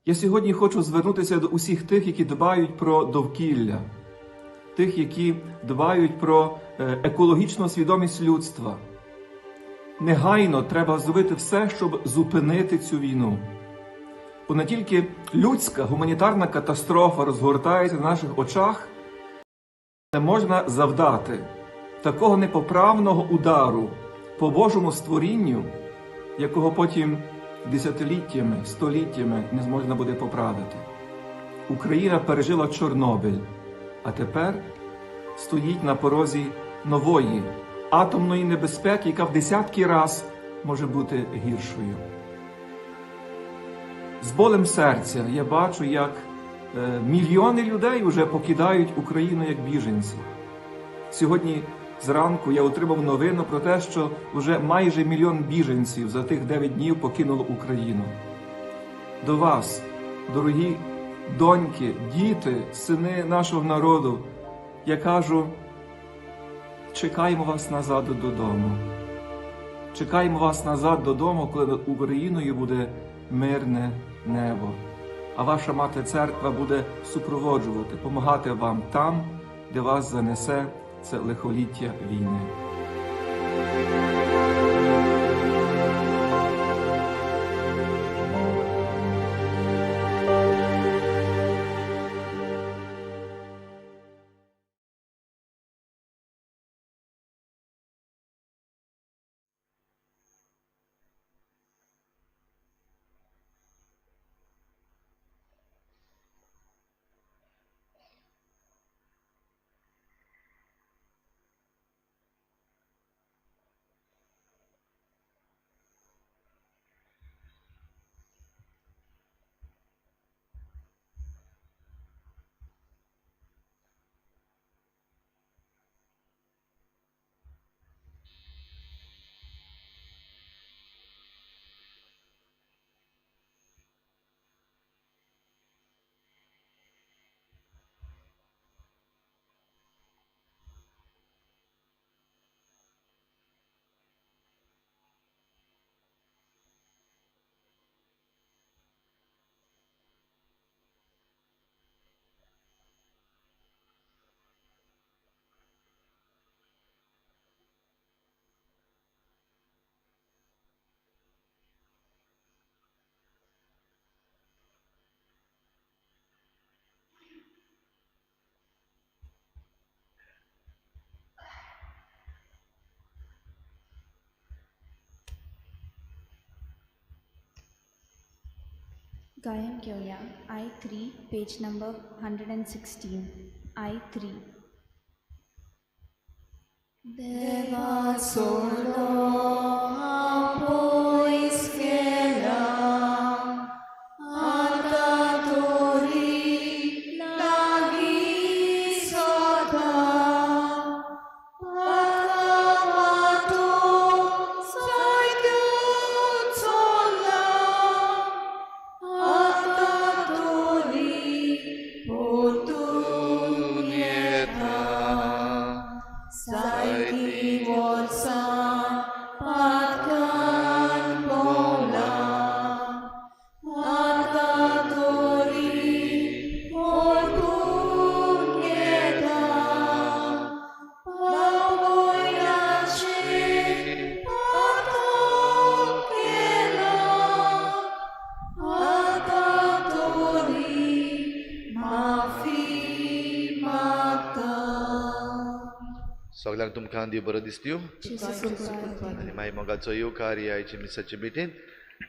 Я сьогодні хочу звернутися до усіх тих, які дбають про довкілля, тих, які дбають про екологічну свідомість людства. Негайно треба зробити все, щоб зупинити цю війну. Бо не тільки людська гуманітарна катастрофа розгортається на наших очах, не можна завдати такого непоправного удару по Божому створінню, якого потім десятиліттями, століттями не зможна буде поправити. Україна пережила Чорнобиль, а тепер стоїть на порозі нової атомної небезпеки, яка в десятки раз може бути гіршою. З болем серця я бачу, як мільйони людей вже покидають Україну як біженці. Сьогодні зранку я отримав новину про те, що вже майже мільйон біженців за тих 9 днів покинуло Україну. До вас, дорогі доньки, діти, сини нашого народу, я кажу, чекаємо вас назад додому. Чекаємо вас назад додому, коли над Україною буде мирне небо. А ваша мати церква буде супроводжувати, допомагати вам там, де вас занесе це лихоліття війни. Gayam Kyoya, I3, page number 116. I3. Deva solo apois kela atatori lagi sota atamato saikutsola atatori portunyeta Saiti Watsan Patkan Pola Atatori Portunyeta Papoynache Patokela Atatori Mafi Mata. सगळ्यांक तुमकां देव बरो दिसत्यो आनी मागीर मोगाचो येवकार ही आयची मिसाची भेटीन.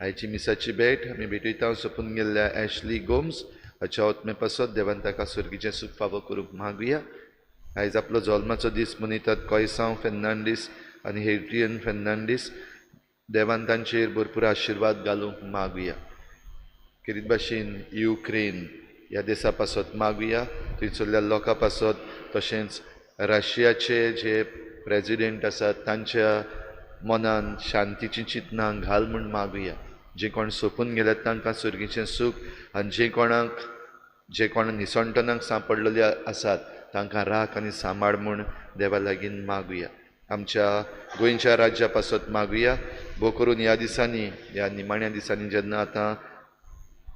आयची मिसाची भेट आमी भेटयता सोंपून गेल्ल्या एशली गोम्स हाच्या आत्मे पासत देवान ताका सर्गीचें सूख फावो करूंक मागुया. आयज आपलो जल्माचो दीस मनयतात कोयसांव फेर्नांडीस आनी हेड्रियन फेर्नांडीस. देवान तांचेर भरपूर आशिर्वाद घालूंक मागुया. खेरीत भाशेन युक्रेन ह्या देसा पासत मागुया, थंयसरल्या लोकां पासत, तशेंच रशियाचे जे प्रेजिडेंट आसात तांच्या मनान शांतीची चिंतनां घाल म्हूण मागुया. जे कोण सोंपून गेल्यात तांकां सर्गीचें सूख आनी जे कोण निसणटनाक सांपडलेले आसात तांकां राख आनी सांबाळ म्हूण देवा लागीं मागुया. आमच्या गोंयच्या राज्या पासत मागुया. भोव करून ह्या दिसांनी, ह्या निमाण्या दिसांनी जेन्ना आतां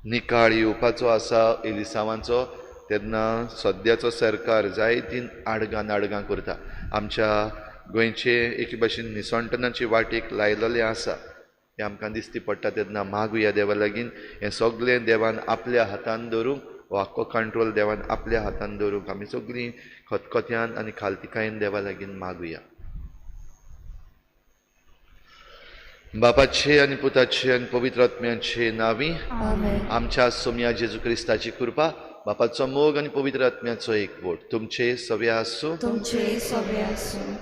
निकाळ येवपाचो आसा एलिसांवांचो, तेन्ना सद्याचो सरकार जायतीं आडगां नाडगां करता. आमच्या गोंयचे एके भाशेन निसणटनाची वाटेक लायलेलें आसा, हें आमकां दिसती पडटा. तेन्ना मागुया देवा लागीं हें सगळें देवान आपल्या हातान धरूंक, हो आख्खो कंट्रोल देवान आपल्या हातान दवरूंक आमी सगळीं खतखत्यान आनी खालतिकायेन देवा लागीं मागुया. बापाचे आनी पुताचे आनी पवित्र आत्म्याचे नांवी आमच्या सोम्या जेजू क्रिस्ताची कृपा, बापाचो मोग आनी पवित्र आत्म्याचो एकवट तुमचे सगळे आसूं. तुमचे सगळे आसूं.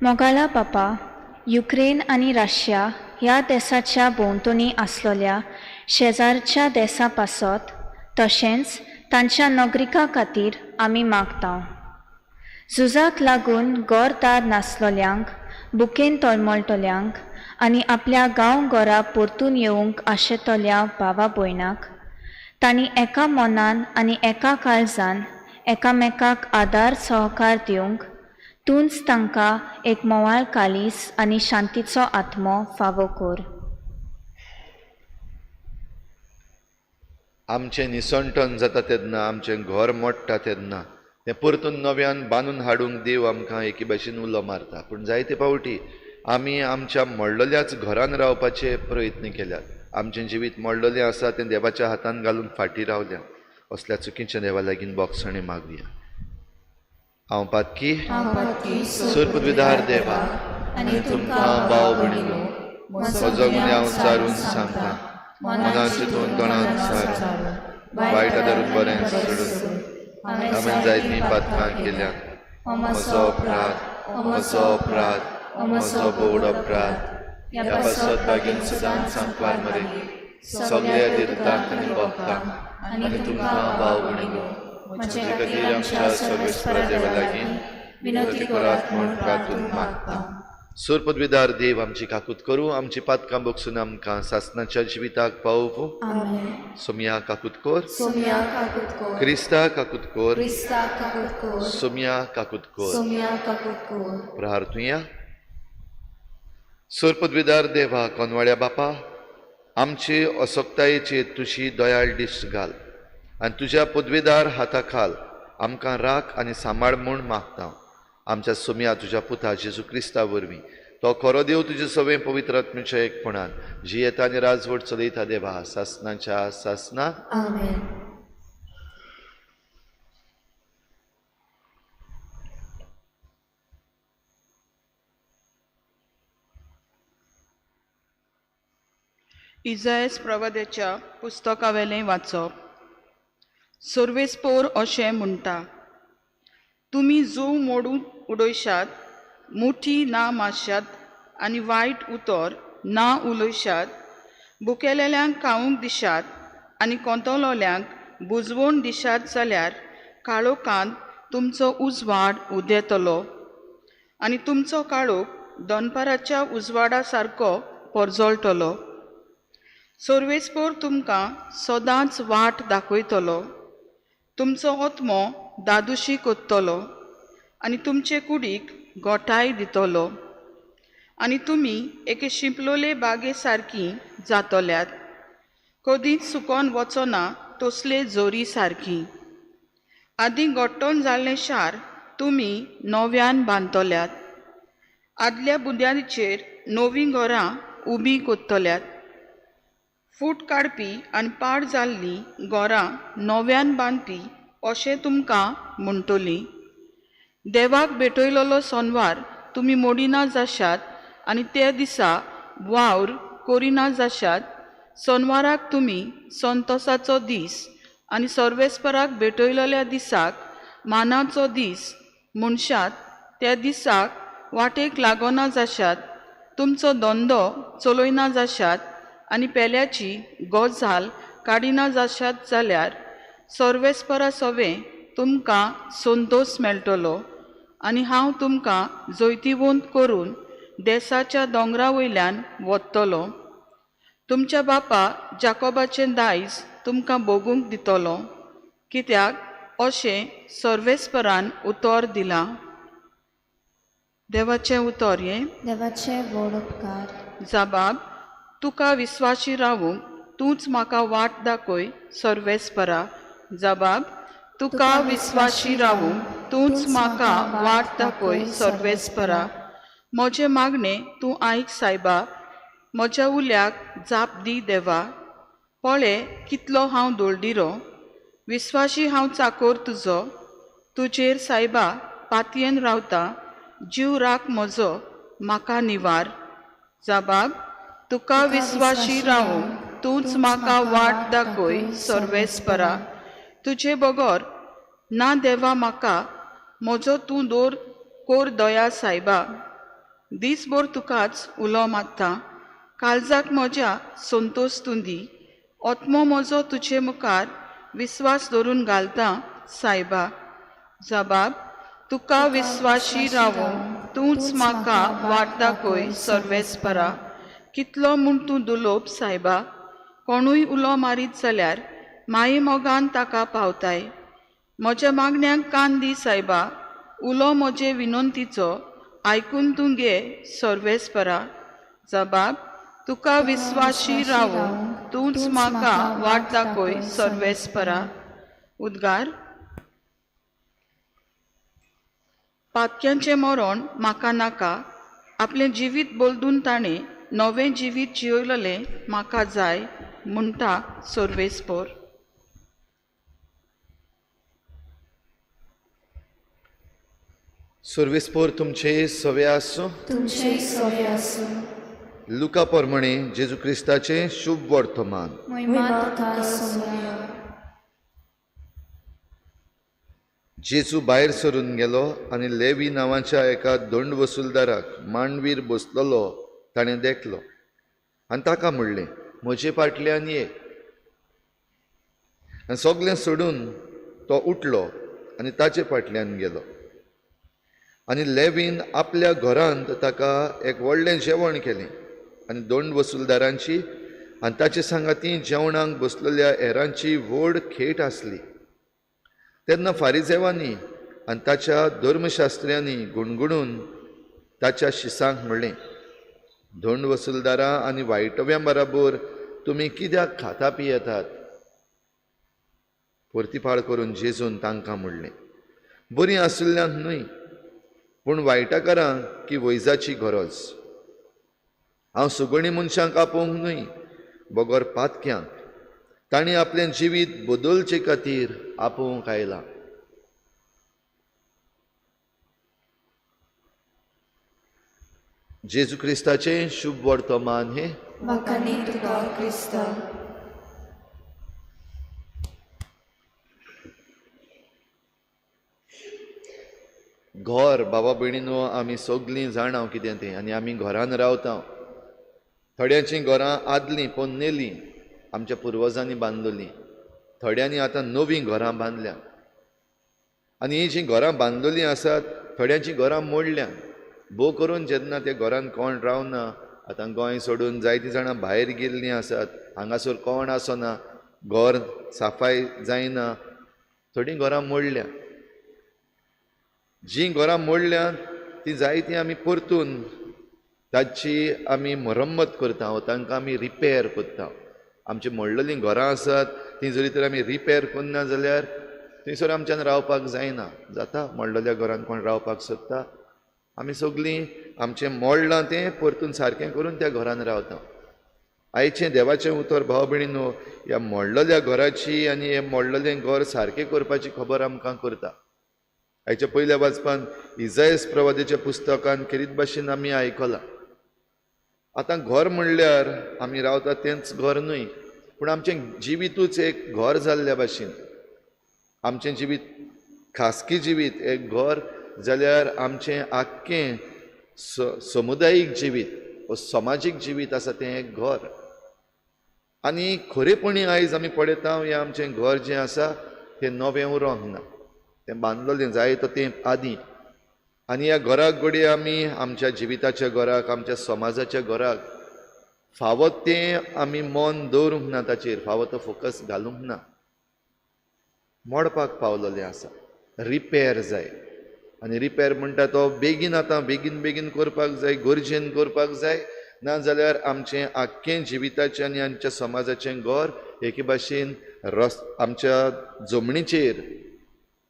मोगाला बापा, युक्रेन आनी रशिया ह्या देसाच्या भोंवतणी आसलेल्या शेजारच्या देसा पासत तशेंच तांच्या नागरिकां खातीर आमी मागता. झुजाक लागून घरदार नासलेल्यांक, बुकेन तळमळटल्यांक आनी आपल्या गांव घरा परतून येवंक आशेतल्या भावा भयणाक तांणी एका मनान आनी एका काळजान एकामेकाक आदार सहकार दिवंक तूंच तांकां एक मोवाळ कालीस आनी शांतीचो आत्मो फावो कर. आमचें निसणटन जाता तेन्ना, आमचें घर मोडटा तेन्ना तें परतून नव्यान बांदून हाडूंक देव आमकां एके भाशेन उलो मारता. पूण जायते फावटी आमी आमच्या मोडलेल्याच घरान रावपाचे प्रयत्न केल्यात. आमचें जिवीत मोडलेलें आसा तें देवाच्या हातान घालून फाटीं रावल्या. असल्या चुकीच्या देवा लागीं बोगसणें मागुया. हांव पातकी सुरपदविदार देवा आनी तुमकां भाव भयणीनो म्हजो गुन्यांव सारून सांगता, मनान चिंतून तोंडान सारून वायट धरून बरें सोडून हांवें जायतीं पातकां केल्यात. म्हजो अपराध, म्हजो अपराध, म्हजो भोवड अपराध. ह्या पासत बागेन सदांच सांकवार मरे सगळ्या देवतांक आनी भक्तांक आनी तुमकां भाव भयणीनो म्हजे खातीर आमच्या सर्वेस्परा देवा लागीं विनंती करात म्हूण प्रार्थून मागता. सुरपदविदार देव आमची काकूत करूं, आमची पातकां बगसून आमकां सासनाच्या जिविताक पावोवं. सोमया काकूत कोर, क्रिस्ता काकूत कोर, सोमया काकूत कोर. प्रार्थुया. सुरपदविदार देवा, कोनवाड्या बापा, आमचे असक्तायेचेर तुजी दयाळ दिश्ट घाल आनी तुज्या पदवेदार हाता खाल आमकां राख आनी सांबाळ म्हूण मागता. आमच्या सोम्या तुज्या पुता जेजू क्रिस्ता वरवीं, तो खरो देव तुजे सगळें पवित्र आत्म्याच्या एकपणान जियेता आनी राजवट चलयता देवा सासनाच्या सासना. आमेन. इजायस प्रवाद्याच्या पुस्तकावेलें वाचप. सर्वेस्पोर अशें म्हणटा, तुमी जूव मोडून उडयशात, मुठी ना मारशात आनी वायट उतर ना उलयशात, बुकेलेल्यांक खावंक दिशात आनी कोंतलोल्यांक बुजवण दिशात जाल्यार काळोखांत तुमचो उजवाड उदेतलो आनी तुमचो काळोख दनपाराच्या उजवाडा सारको परजळटलो. सर्वेस्पोर तुमकां सदांच वाट दाखयतलो, तुमचो आत्मो दादुशी कोत्तलो आनी तुमचे कुडीक गोठाय दितलो आनी तुमी एके शिंपलोले बागे सारकी जातल्यात, कदींच सुकोन वचना तसले जोरी सारकी. आदीं गोट्टोन जाल्लें शार तुमी नव्यान बांदतल्यात, आदल्या बुन्यादीचेर नवीं घरां उबीं कोत्तल्यात. फूट काडपी आनी पाड जाल्लीं घरां नव्यान बांदपी अशें तुमकां म्हणटली. देवाक भेटयलेलो सोनवार तुमी मोडिना जाशात आनी त्या दिसा वावर करिना जाशात. सोनवाराक तुमी संतोसाचो दीस आनी सर्वेस्पराक भेटयलेल्या दिसाक मानाचो दीस म्हणशात. त्या दिसाक वाटेक लागना जाशात, तुमचो धंदो चलयना जाशात आनी पेल्याची गजाल काडिना जाशात जाल्यार सर्वेस्परा सवें तुमकां संतोस मेळटलो आनी हांव तुमकां जैतिवंत करून देसाच्या दोंगरा वयल्यान वतलो. तुमच्या बापा जाकोबाचें दायज तुमकां भोगूंक दितलो, कित्याक अशें सर्वेस्परान उतर दिलां. देवाचें उतर हें. देवाचे व्हड उपकार. जबाब, तुका विस्वाशी रावूंक तूंच म्हाका वाट दाखय सर्वेस्परा. जबाब, तुका विस्वाशी रावूंक तूंच म्हाका वाट दाखय सर्वेस्परा. म्हजें मागणें तूं आयक सायबा, म्हज्या उल्याक जाप दी देवा. पळय कितलो हांव दोळदिरो, विस्वाशी हांव चाकोर तुजो. तुजेर सायबा पातयेन रावता, जीव राख म्हजो म्हाका निवार. जबाब, तुका विस्वाशी रावूंक तूंच म्हाका वाट दाखय सर्वेस्परा. तुजे बगर ना देवा म्हाका, म्हजो तूं दोर कोर दया सायबा. दीसभर तुकाच उलो मारता, काळजाक म्हज्या संतोश तूं दी. आत्मो म्हजो तुजे मुखार विस्वास धरून घालता सायबा. जबाब, तुका विस्वाशी रावूंक तूंच म्हाका वाट दाखय सर्वेस्परा. कितलो म्हूण तूं दुलोप सायबा, कोणूय उलो मारीत जाल्यार माये मोगान ताका पावताय. म्हज्या मागण्यांक कान दी सायबा, उलो म्हजे विनंतीचो आयकून तूं घे सर्वेस्परा. जबाब, तुका विस्वाशी रावूंक तूंच म्हाका वाट दाखय सर्वेस्परा. उद्गार, पातक्यांचें मरण म्हाका नाका, आपलें जिवीत बदलून ताणें नवें जिवीत जियेवलें म्हाका जाय म्हणटा सर्वेस्पर. सर्वेस्पर तुमचे सवे आसूं. तुमचे सवे आसूं. लुका प्रमाणे जेजू क्रिस्ताचें शुभ वर्तमान. महिमा तुका सोम्या. जेजू भायर सरून गेलो आनी लेवी नांवाच्या एका दंड वसुलदाराक मांडवीर बसलेलो ताणें देखलो आनी ताका म्हणलें, म्हजे फाटल्यान ये. आनी सगळें सोडून तो उठलो आनी ताचे फाटल्यान गेलो. आनी लेवीन आपल्या घरांत ताका एक व्हडलें जेवण केलें आनी दंड वसुलदारांची आनी ताचे सांगाती जेवणाक बसलेल्या हेरांची व्हड खेट आसली. तेन्ना फारिजेवांनी आनी ताच्या धर्मशास्त्र्यांनी गुणगुणून ताच्या शिसांक म्हणलें, दंड वसुलदारां आनी वायटव्यां बराबर तुमी कित्याक खाता पियेतात? परतीपाळ करून जेजून तांकां म्हणलें, बरीं आशिल्ल्यांक न्हय पूण वायटाकारांक की वैजाची गरज. हांव सुगणी मनशांक आपोवंक न्हय बगर पातक्यांक, तांणी आपलें जिवीत बदलचे खातीर आपोवंक आयलां. जेजू क्रिस्ताचें शुभ वर्तमान हें. वाखाणी तुका क्रिस्ता. घर, बाबा भयणीनो, आमी सगळीं जाणां कितें तें आनी आमी घरान रावता. थोड्यांचीं घरां आदलीं पोन्नेलीं आमच्या पुर्वजांनी बांदलेलीं, थोड्यांनी आतां नवीं घरां बांदल्या आनी हीं जीं घरां बांदलेलीं आसात थोड्यांचीं घरां मोडल्या. भोव करून जेन्ना त्या घरान कोण रावना, आतां गोंय सोडून जायतीं जाणां भायर गेल्लीं आसात, हांगासर कोण आसना, घर साफाय जायना, थोडीं घरां मोडल्या. जीं घरां मोडल्या तीं जायतीं आमी परतून ताची आमी मरम्मत करता, तांकां आमी रिपेर करता. आमची मोडलेलीं घरां आसात तीं जरी तर आमी रिपेर करना जाल्यार थंयसर आमच्यान रावपाक जायना. जाता मोडलेल्या घरान कोण रावपाक सोदता? आमी सगळीं आमचें मोडलां तें परतून सारकें करून त्या घरान रावता. आयचें देवाचें उतर भाव भयणीनो ह्या मोडलेल्या घराची आनी हें मोडलेलें घर सारकें करपाची खबर आमकां करता. आयच्या पयल्या वाचपान इजायस प्रवादेच्या पुस्तकान खेरीत भाशेन आमी आयकलां. आतां घर म्हणल्यार आमी रावता तेंच घर न्हय, पूण आमचें जिवितूच एक घर जाल्ल्या भाशेन. आमचें जिवीत खासगी जिवीत एक घर जाल्यार आमचें आख्खें समुदायीक जिवीत वा समाजीक जिवीत आसा तें एक घर. आनी खरेपणी आयज आमी पळयता हें आमचें घर जें आसा तें नवें उरोंक ना, तें बांदलेलें जायतो तें आदीं. आनी ह्या घराक घडये आमी आमच्या जिविताच्या घराक, आमच्या समाजाच्या घराक फावो तें आमी मन दवरूंक ना, ताचेर फावो तो फोकस घालूंक ना, मोडपाक पावलेलें आसा. रिपेर जाय आनी रिपेर म्हणटा तो बेगीन, आतां बेगीन बेगीन करपाक जाय, गरजेन करपाक जाय, नाजाल्यार आमचें आख्खें जिविताचें आनी आमच्या समाजाचें घर एके भाशेन आमच्या जमनीचेर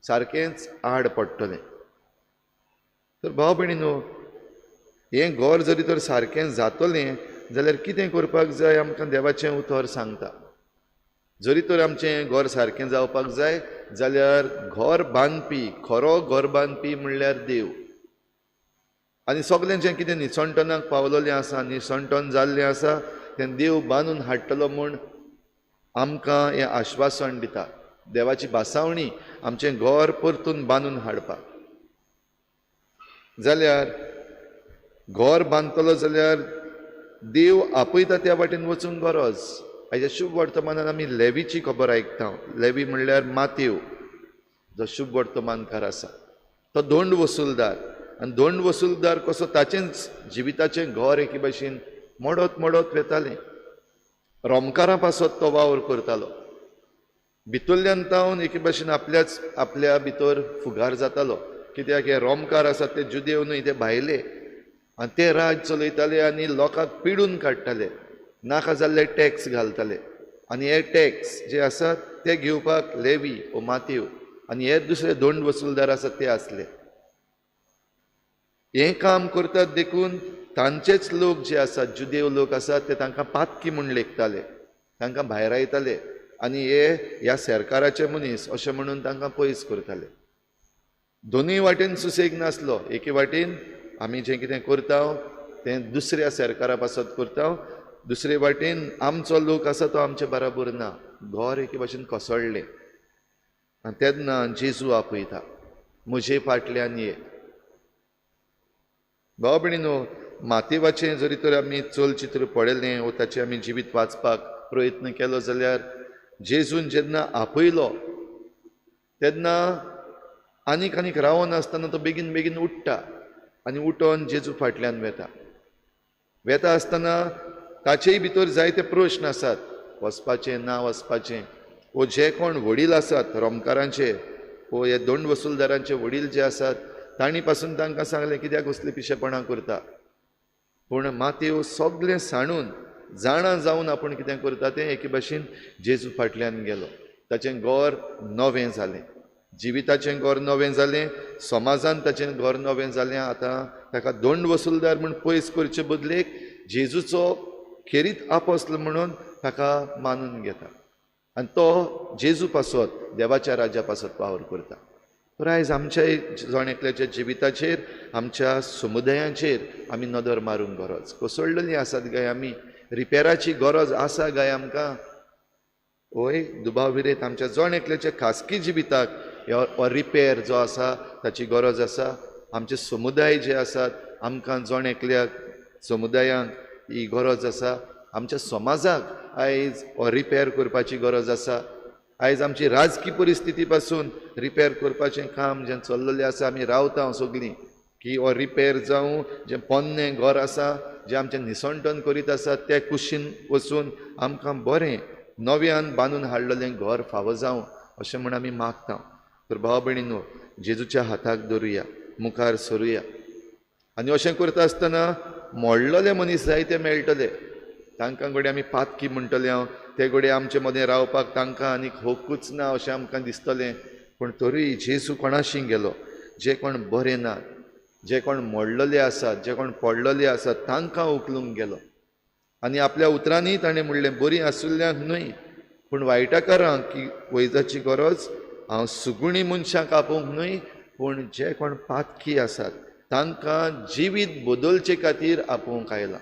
सारकेंच आड पडटलें. तर भाव भयणीनो, हें घर जरी तर सारकें जातलें जाल्यार कितें करपाक जाय आमकां देवाचें उतर सांगता. जरी तर आमचें घर सारकें जावपाक जाय जाल्यार घर बांदपी, खरो घर बांदपी म्हणल्यार देव. आनी सगळें जें कितें निसणटनाक पावलेलें आसा, निसणटन जाल्लें आसा, तें देव बांदून हाडटलो म्हूण आमकां हें आश्वासन दिता. देवाची भासावणी आमचें घर परतून बांदून हाडपाक. जाल्यार घर बांदतलो जाल्यार देव आपयता त्या वाटेन वचूंक गरज. आयच्या शुभ वर्तमानान आमी लेवीची खबर आयकता. लेवी म्हणल्यार मातेव, जो शुभ वर्तमानकार आसा, तो दोंड वसुलदार. आनी दोंड वसुलदार कसो ताचेंच जिविताचें घर एके भाशेन मोडत मोडत वेतालें. रोमकारां पासत तो वावर करतालो, भितरल्यान तावन एके भाशेन आपल्याच आपल्या भितर फुगार जातालो. कित्याक हे रोमकार आसात ते जुदेव न्हय, ते भायले, आनी ते राज चलयताले आनी लोकांक पिडून काडटाले, नाका जाल्ले टॅक्स घालताले. आनी हे टॅक्स जे आसात ते घेवपाक लेवी ओ मातेव आनी हे दुसरे दोंड वसुलदार आसात ते आसले. हें काम करतात देखून तांचेच लोक जे आसात, जुदेव लोक आसात, ते तांकां पातकी म्हूण लेखताले, तांकां भायरायताले आनी हे ह्या सरकाराचे मनीस अशें म्हणून तांकां पयस करताले. दोनूय वाटेन सुसेग नासलो. एके वाटेन आमी जें कितें करता तें दुसऱ्या सरकारा पासत करता, दुसरे वाटेन आमचो लोक आसा तो आमचे बराबर ना. घर एके भाशेन कोसळ्ळें. आनी तेन्ना जेजू आपयता, म्हजे फाटल्यान ये. भाव भयणीनो, मातेवाचें जरी तर आमी चलचित्र पळयलें वो ताचें आमी जिवीत वाचपाक प्रयत्न केलो जाल्यार जेजून जेन्ना आपयलो तेन्ना आनीक आनीक रावनासतना तो बेगीन बेगीन उठ्ठा आनी उठोन जेजू फाटल्यान वेता. वेता आसतना ताचेय भितर जायते प्रश्न आसात, वचपाचें ना वचपाचें, वो जे कोण वडील आसात रोमकारांचे वो हे दोंड वसुलदारांचे वडील जे आसात तांणी पासून तांकां सांगलें कित्याक असलीं पिशेपणां करता. पूण मातेव सगळें सांडून जाणा जावन आपूण कितें करता तें एके भाशेन जेजू फाटल्यान गेलो. ताचें घर नवें जालें, जिविताचें घर नवें जालें, समाजान ताचें घर नवें जालें. आतां ताका दोंड वसुलदार म्हूण पयस करचे बदलेक जेजूचो खेरीत आपसलो म्हणून ताका मानून घेता आनी तो जेजू पासत देवाच्या राज्या पासत वावर करता. तर आयज आमच्या जण एकल्याच्या जिविताचेर, आमच्या समुदायाचेर आमी नदर मारूंक गरज. कोसळलेलीं आसात काय आमी, रिपेराची गरज आसा काय आमकां? वय दुबाव विरेत आमच्या जण एकल्याच्या खासगी जिविताक हो रिपेर जो आसा ताची गरज आसा. आमचे समुदाय जे आसात आमकां जण एकल्याक समुदायांक ही गरज आसा. आमच्या समाजाक आयज हो रिपेर करपाची गरज आसा. आयज आमची राजकी परिस्थिती पासून रिपेर करपाचें काम जें चल्लेलें आसा, आमी रावता सगळीं की हो रिपेर जावं, जें पोन्नें घर आसा जें आमचें निसणटन करीत आसा ते कुशीन वचून आमकां बरें नव्यान बांदून हाडलेलें घर फावो जावं अशें म्हूण आमी मागता. तर भाव भयणीनो, जेजूच्या हाताक धरुया, मुखार सरुया. आनी अशें करता आसतना मोडलेले मनीस जायते मेळटले, तांकां घडये आमी पातकी म्हणटले हांव, ते घडये आमचे मदें रावपाक तांकां आनीक हकूच ना अशें आमकां दिसतलें. पूण तरूय जेजू कोणाशी गेलो, जे कोण बरे नात, जे कोण मोडलेले आसात, जे कोण पडलेले आसात तांकां उखलूंक गेलो. आनी आपल्या उतरांनी ताणें म्हणलें, बरीं आसुल्ल्यांक न्हय पूण वायटाकारांक की वैजाची गरज, हांव सुगुणी मनशांक आपोवंक न्हय पूण जे कोण पातकी आसात तांकां जिवीत बदलचे खातीर आपोवंक आयला.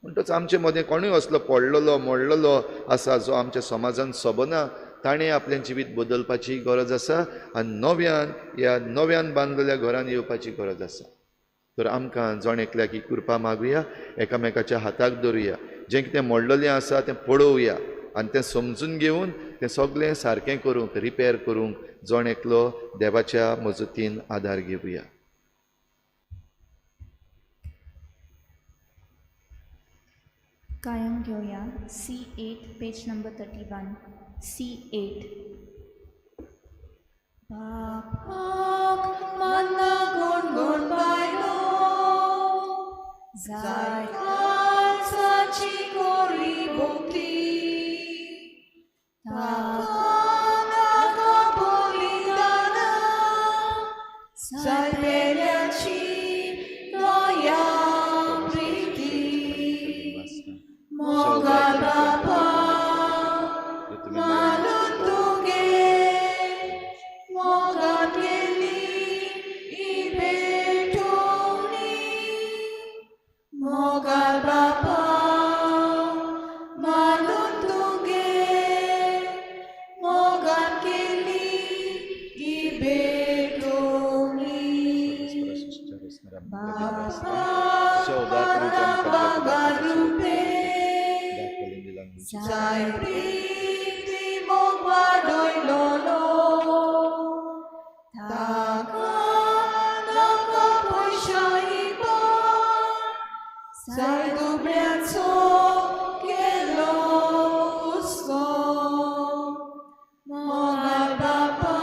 म्हणटच आमचे मदें कोणूय असलो पडलेलो मोडलेलो आसा जो आमच्या समाजान सोबना, ताणें आपलें जिवीत बदलपाची गरज आसा आनी नव्यान ह्या नव्यान बांदलेल्या घरान येवपाची गरज आसा. तर आमकां जण एकल्याक ही कृपा मागुया, एकामेकाच्या हाताक धरुया, जें कितें मोडलेलें आसा तें पळोवया आनी तें समजून घेवन तें सगळें सारकें करूंक, रिपेर करूंक जण एकलो देवाच्या मजतीन आदार घेवया. गायन घेवया C8 page number 31 C8. बापाक मान्ना गुण गुण बायलो जाय काळजाची कोरी भोक्ती ताका नाका बलिदाना जाय पेल्याची दया प्रीती मोगाळ बापा मानून तुगे मोगान केली ही भेटवणी मोगाळ बापा मानून तुगे मोगान केली ही भेटवणी बाबा रुपे जाय प्रीती मोग वाडयलोलो ताका नाका पयशाई पण जाय दुबळ्याचो केलो हुस्को मोगाळ बापा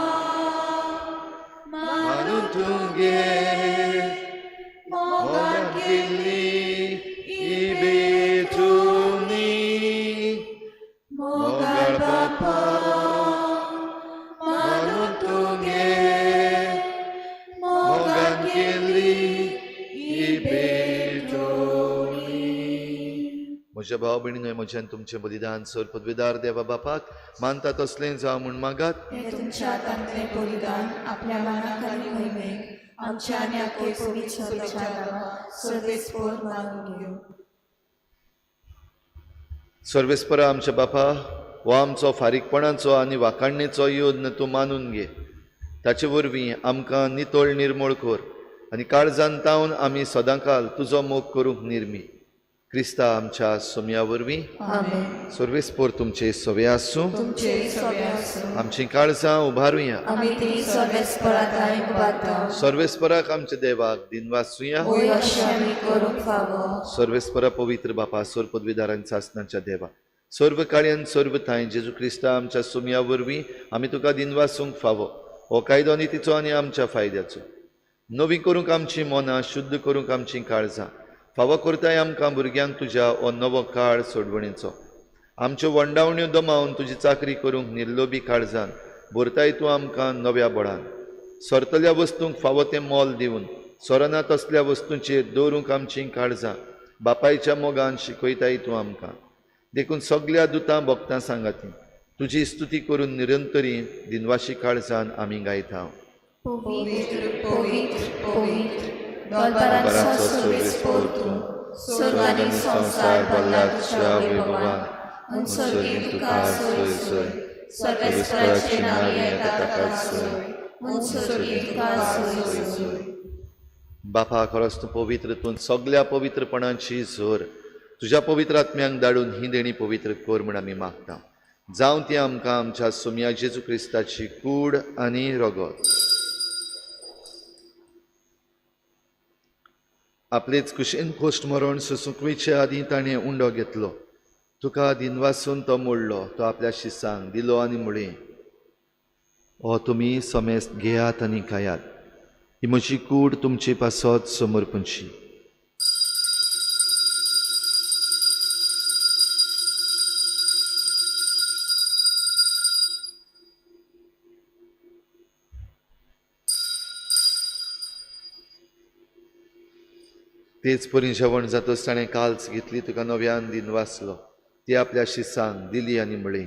मानून तुगे मोगान मोगान केल्ली केल्ली ही भेटवणी मोगाळ बापा मानून तुगे मोगान केल्ली ही भेटवणी. म्हज्या भाव भयणीनो, म्हज्यान तुमचें बलिदान सर पदवीदार देवा बापाक मानता तसलें जावं म्हूण मागात. हे तुमच्या हातांतलें बलिदान आपल्या मनाखाली मोहिमेक आमच्या आनी आख्खे पवित्र सभेच्या नांवान सर्वेस्पोर मानून घेवं. सर्वेस्परा आमच्या बापा, हो आमचो फारीकपणाचो आनी वाखाणणेचो यत्न तूं मानून घे. ताचे वरवीं आमकां नितळ निर्मळ कर आनी काळजान तावन आमी सदांकाल तुजो मोग करूंक निर्मी. क्रिस्ता आमच्या सोमया वरवीं. आमेन. सर्वेस्पोर तुमचे सवे आसूं. तुमचे सवे आसूं. आमचीं काळजां उबारुया. आमी ती सर्वेस्पराताय उबारता. सर्वेस्पराक आमच्या देवाक दिनवासुया. वय अशें आमी करूंक फावो. सर्वेस्परा पवित्र बापा, सर्व पदवीदारांच्या सासनाच्या देवा, सर्व कार्यान सर्व थांय जेजू क्रिस्ता आमच्या सुमया वरवीं आमी तुका दिनवासूंक फावो. हो कायदो नितीचो आनी आमच्या फायद्याचो. नवी करूंक आमचीं मनां, शुद्ध करूंक आमचीं काळजां फावो करताय आमकां भुरग्यांक तुज्या हो नवो काळ सोडवणेचो. आमच्यो वंडावण्यो दमावन तुजी चाकरी करूंक निर्लोभी काळजान भरताय तूं आमकां नव्या बळान. सरतल्या वस्तूंक फावो तें मोल दिवन सरना तसल्या वस्तूंचेर दवरूंक आमचीं काळजां बापायच्या मोगान शिकयताय तूं आमकां. देखून सगल्या दुतां भक्तां सांगाती तुजी स्तुती करून निरंतरी दिनवाशी काळजान आमी गायता. पवित्र पवित्र पवित्र दरबारांचो सर्वेस्पोर तूं, स्वर्ग आनी संवसार भरला तुज्या वैभवान. उत्सर्गीत तुका सोय सोय, सर्वेस्पराचे नांव येता ताका सोय, उत्सर्गीत तुका सोय सोय. बापा, खरोच तूं पवित्र, तूं सगल्या पवित्रपणाची झर. तुज्या पवित्र आत्म्यांक धाडून ही देणी पवित्र कर म्हूण आमी मागता. जावं ती आमकां आमच्या सोमया जेजू क्रिस्ताची कूड आनी रगत. आपलेच कुशीन कोश्ट मरण सोसूंक वयचे आदीं ताणें उंडो घेतलो, तुका दिनवासून तो मोडलो, तो आपल्या शिसांक दिलो आनी म्हळें, हो तुमी समेस्त घेयात आनी खायात, ही म्हजी कूड तुमचे पासत समर्पणची. तेच परी जेवण जातच ताणें काल्च घेतली, तुका नव्यान दिनवासलो, ती आपल्या शिसांक दिली आनी म्हळें,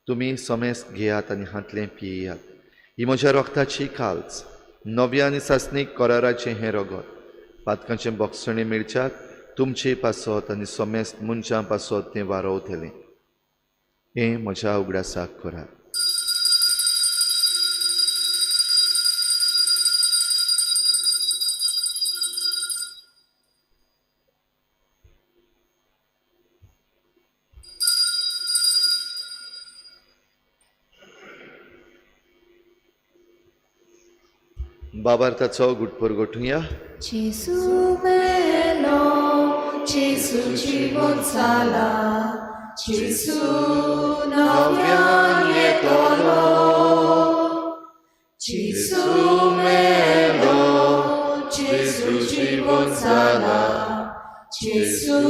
तुमी समेस्त घेयात आनी हांतलें पियेयात, ही म्हज्या रक्ताची काल्च, नव्या आनी सासणीक कराराचें हें रगत, पातकांचें बोगसणें मेळच्याक तुमचे पासत आनी समेस्त मनशां पासत तें वारोवतलें. हें म्हज्या उगडासाक करात. बाबार्थाचो गुटपोर गोठुया. जेजू मेलो जेजू जिवन जाला, जेजू नव्यान येतलो. जेजू मेलो, जेजू जिवन जाला, जेजू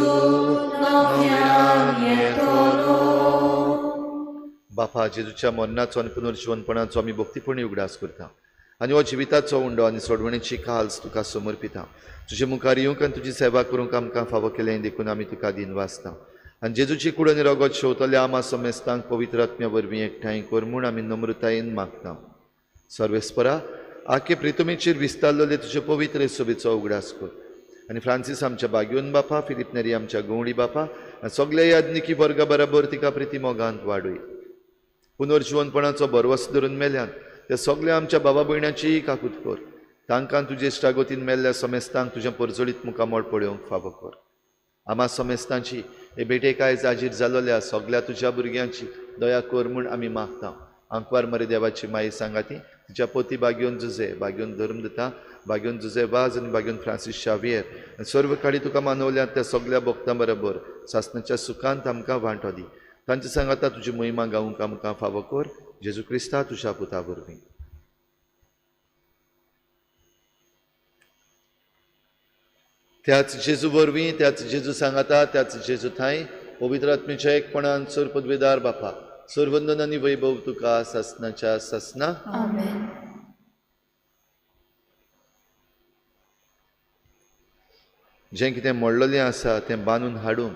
नव्यान येतलो. बापा, जेजूच्या मरणाचो आनी पुनर्जिवनपणाचो आमी भक्तीपूर्ण उगडास करता आनी हो जिविताचो उंडो आनी सोडवणेची काल्स तुका समर्पिता. तुजे मुखार येवंक आनी तुजी सेवा करूंक आमकां फावो केलें देखून आमी तुका दिनवासता. आनी जेजूची कूड आनी रगत शेवतल्या आमा समेस्तांक पवित्र आत्म्या वरवीं एकठांय कर म्हूण आमी नम्रतायेन मागता. सर्वेस्परा, आखे प्रितुमेचेर विस्तारलेले तुजे पवित्र सोबेचो उगडास कर आनी फ्रांसीस आमच्या बाग्योन बापा, फिलीप नेरी आमच्या गवळी बापा आनी सगल्या याज्ञिकी वर्गा बराबर तिका प्रिती मोगांत वाडय. पुनर्जिवनपणाचो भरवस धरून मेल्यान त्या सगल्या आमच्या बाबा भयणाचीय काकूत कर. तांकां तुजे इश्टागतीन मेल्ल्या समेस्तांक तुजें परजळीत मुखामळ पळोवंक फावो कर. आमा समेस्तांची हे भेटेक आयज हाजीर जालोल्या सगल्या तुज्या भुरग्यांची दया कर म्हूण आमी मागता. आंकवार मरे देवाची माई सांगाती, तिच्या पोती बाग्योन जुजे, बाग्योन धर्म दिता, बाग्योन जुजे वाज आनी बाग्योन फ्रांसीस शावियर आनी सर्व काळी तुका मानवल्या त्या सगल्या भक्तां बरोबर सासणाच्या सुखांत आमकां वांटो दी. तांचे सांगाता तुजी महिमा गावंक आमकां फावो कर. जेजू क्रिस्ता तुज्या पुता वरवीं. त्याच जेजू वरवीं, त्याच जेजू सांगाता, त्याच जेजू थांय पवित्र आत्म्याच्या एकपणान सर पदवेदार बापा, सरवंदन आनी वैभव तुका सासणाच्या सासना. आमेन. जें कितें मोडलेलें आसा तें बांदून हाडून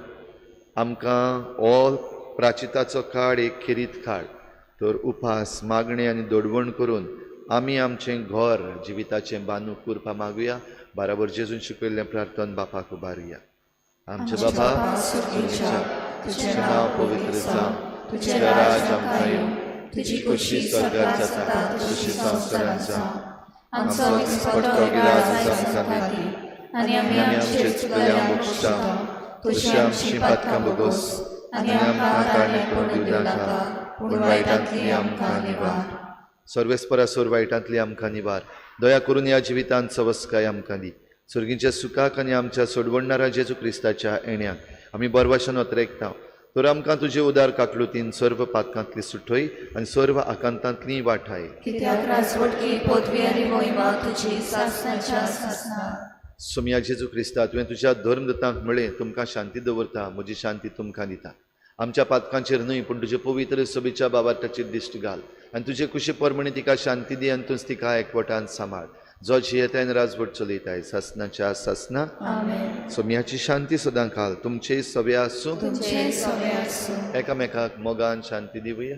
आमकां हो प्राचिताचो काळ एक खेरीत काळ, तर उपास मागणें आनी दोडवण करून आमी आमचें घर जिविताचें बांदूंक करपा मागुया. बराबर जेजून शिकयल्लें प्रार्थन बापाक उबारुया. आमचे बाबा सुर्गीच्या, तुजें नांव पवित्र जावं, तुजें राज आमकां येवं, तुजी खोशी स्वर्गार जाता तशी संवसारांत जावं. आमचो दिसपट्टो गिराज आमकां दी आनी आमी आमचे चुकल्या बक्षता तशी आमची पातकां भोगोस आनी आमकां कारणे करून दिवं नाका, पूण वायटांतली आमकां निवार. सर्वेस्परा सोर वायटांतली आमकां निवार. दया करून ह्या जिवितांत सवस्काय आमकां दी. सुर्गीच्या सुखाक आनी आमच्या सोडवणणारा जेजू क्रिस्ताच्या येण्याक आमी बरवाशन अत्रेकता. तर आमकां तुजे उदार काकलुतीन सर्व पातकांतली सुटय आनी सर्व आकांतांतली वाठाय. कित्याक राजवटकी पदवी आनी महिमा तुजी सासणाच्या सासना. सोमया जेजू क्रिस्ता, तुवें तुज्या धर्मदूतांक म्हळें, तुमकां शांती दवरता, म्हजी शांती तुमकां दिता. आमच्या पातकांचेर न्हय पूण तुजे पवित्र सभेच्या बाबाटाचेर दिश्ट घाल आनी तुजे कुशी प्रमाणे तिका शांती दी आनी तूंच तिका एकवटान सांबाळ. जो जियेताय आनी राजवट चलयताय सासणाच्या सासना. सोमयाची शांती सदां काल तुमचे सवे आसूं. एकामेकाक मोगान शांती दिवया.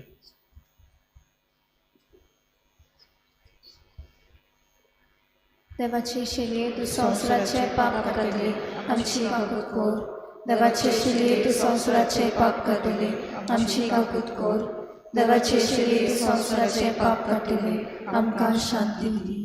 देवाची शिलये तूं संवसाराचें पाप काडटली, आमची काकूत कर. देवाचे शिलये तूं संवसाराचें पाप काडटली, आमची काकूत कर. देवाचे शिलये तूं संवसाराचें पाप काडटली, आमकां शांती दी.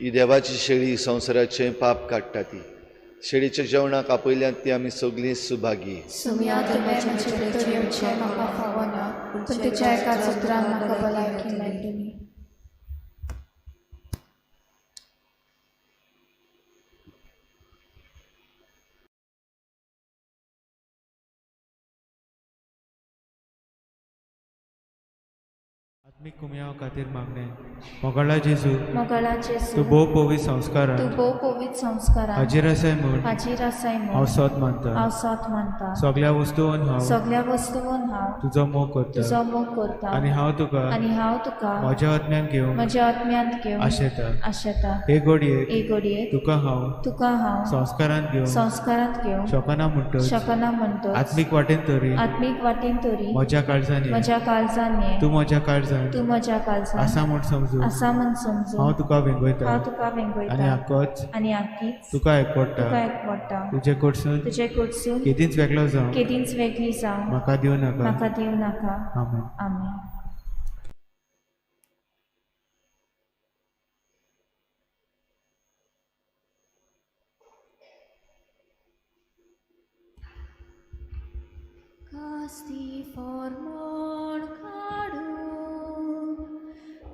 ही देवाची शेळी संवसाराचें पाप काडटा. ती शेळीच्या जेवणाक आपयल्यात ती आमी सगळीं सुभागी. सुमया तुवें म्हजे भितर येवचें म्हाका फावना, पूण तुज्या एका उतरान म्हाका भलायकी मेळटली. आत्मीक कुमयाव खातीर मागणें. मोगाळा जेजू, मोगाळा जेजू, तूं भोव पवित्र संस्कारान, तूं भोव पवित्र संस्कारान हाजीर आसाय म्हूण, हाजीर आसाय म्हूण हांव सोद मानता. हांव सोद मानता. सगल्या वस्तून हांव, सगल्या वस्तून हांव तुजो मोग करता, तुजो मोग करता. आनी हांव तुका, आनी हांव तुका म्हज्या आत्म्यान घेवंक, म्हज्या आत्म्यांत घेवंक आशेता. आशेता. हे घडयेक, हे घडयेक तुका हांव, तुका हांव संस्कारांत घेवंक, संस्कारांत घेवंक शकना म्हणटच, शकना म्हणटच, आत्मीक वाटेन तरी, आत्मीक वाटेन तरी म्हज्या काळजान ये, म्हज्या काळजान ये, तूं म्हज्या काळजान, तूं म्हज्या काळजान आसा म्हूण समजून, आसा म्हूण समजून, हांव तुका वेंगयता, हांव तुका वेंगयता, आनी आकोच, आनी आकीच तुका एकवडटा, तुका एकवडटा. तुजे कडसून, तुजे कडसून केदींच वेगळो जावं, केदींच वेगळी जावं म्हाका दिवं नाका, म्हाका दिवं नाका. आमेन. आमेन. ख्यास्ती फॉर्मोण काडून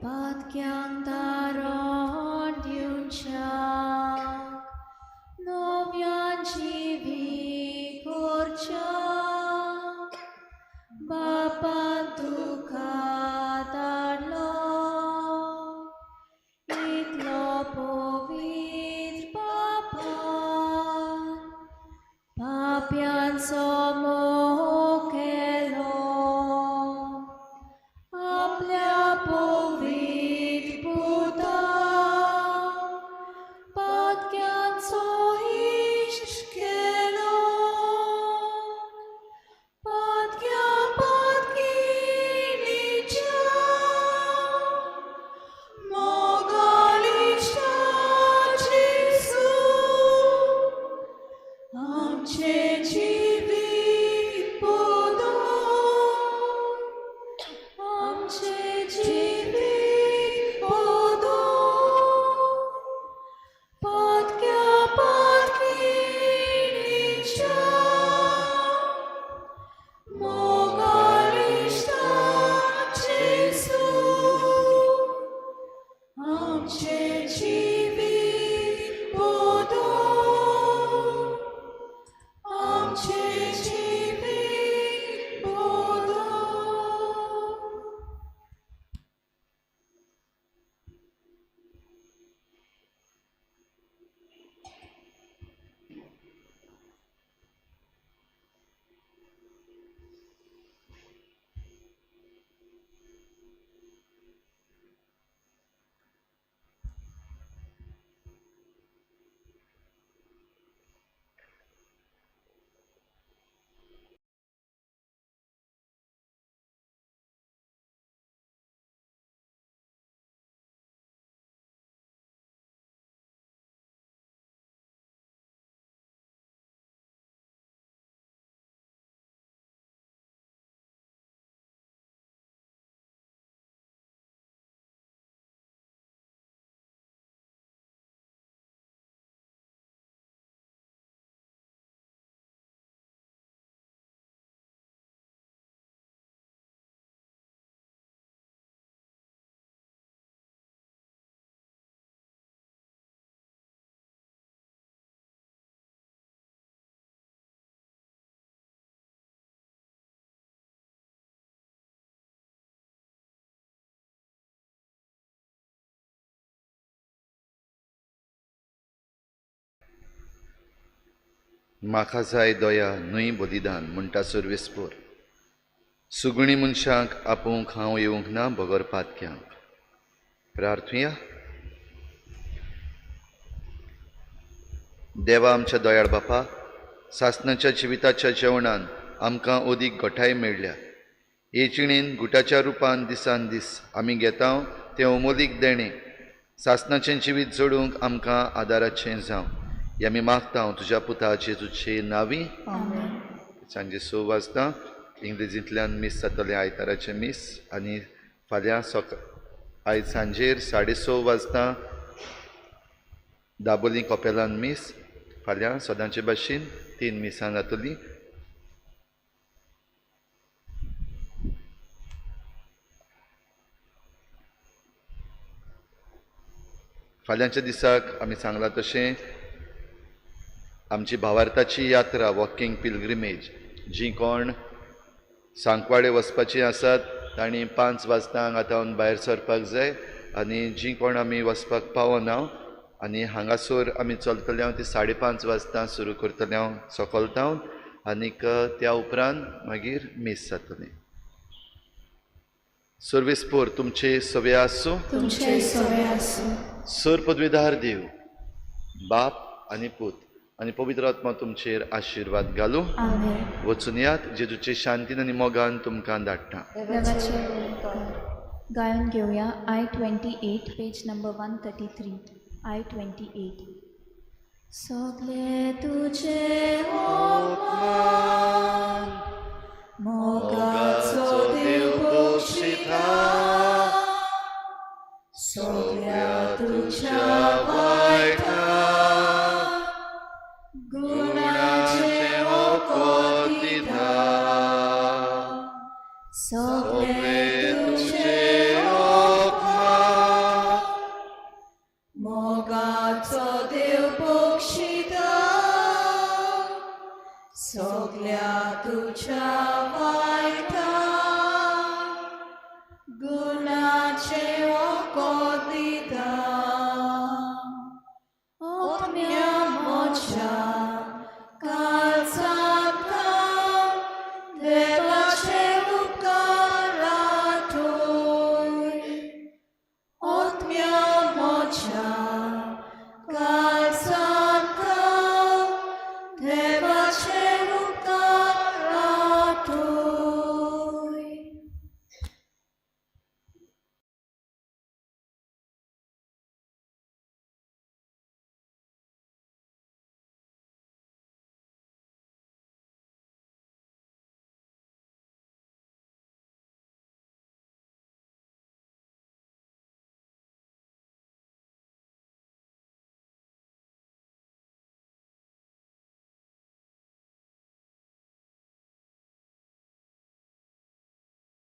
पातक्यांक दारण दिवच्याक नव्यान जिवी करच्याक बापान तुका धाडलो इतलो पवित्र बापान पाप्यांचो मोग केलो आपल्या पवित्र पुताक पातक्यांचो इश्ट केलो पातक्या पातकिणीच्या मोगालिश्टा जेजू आमचे जिवीत बदल आमचे जिवीत बदल पातक्या पातकिणीच्या मोगालिश्टा जेजू आमचे जिवीत बदल आमचे जिवीत बदल. म्हाका जाय दया न्हय बलिदान म्हणटा सर्वेस्पोर. सुगुणी मनशांक आपोवंक हांव येवंक ना बगर पातक्यांक. प्रार्थुया. देवा आमच्या दयाळ बापा, सासणाच्या जिविताच्या जेवणान आमकां अदीक घटाय मेळ्ळ्या. हे जिणेन गुटाच्या रुपान दिसान दीस आमी घेता तें अमोलीक देणें सासणाचें जिवीत जोडूंक आमकां आदाराचें जावं हे आमी मागता तुज्या पुता जेजूचे नांवी. सांजे 6 वाजता इंग्लिजींतल्यान मीस जातलें, आयताराचें मीस. आनी फाल्यां आयज सांजेर 6:30 वाजता दाबोली कपेलान मीस. फाल्यां सदांचे भाशेन 3 मिसां जातलीं. फाल्यांच्या दिसाक आमी सांगलां तशें आमची भावार्थाची यात्रा वॉकिंग पिलग्रिमेज, जी कोण सांकवाळे वचपाची आसात तांणी 5 वाजता हांगा तावन भायर सरपाक जाय. आनी जी कोण आमी वचपाक पावना आनी हांगासर आमी चलतले हांव ती 5:30 वाजता सुरू करतले हांव सकयल तावन, आनीक त्या उपरांत मागीर मीस जातलें. सर्वेस्पोर तुमचे सवे आसूं. तुमचे सवे आसूं. सर पदवीधार देव बाप आनी पूत आनी पवित्र आत्मा तुमचेर आशिर्वाद घालूं. आमेन. वचून यात, जेजूचे शांतीन आनी मोगान तुमकां धाडटा. देवाचे उपकार. गायन घेवया I-28 page number 133. I-28. सगळे तुझे अपमान मोगाचो देव बक्षिता, सगळ्या तुझ्या वायटा गुणाचे वखद दिता. सगल्या तुज्या वायटा गुणाचें वखद दिता आत्म्या म्हज्या काळजांत देवाचे उपकार आठय आत्म्या म्हज्या काळजांत देवाचे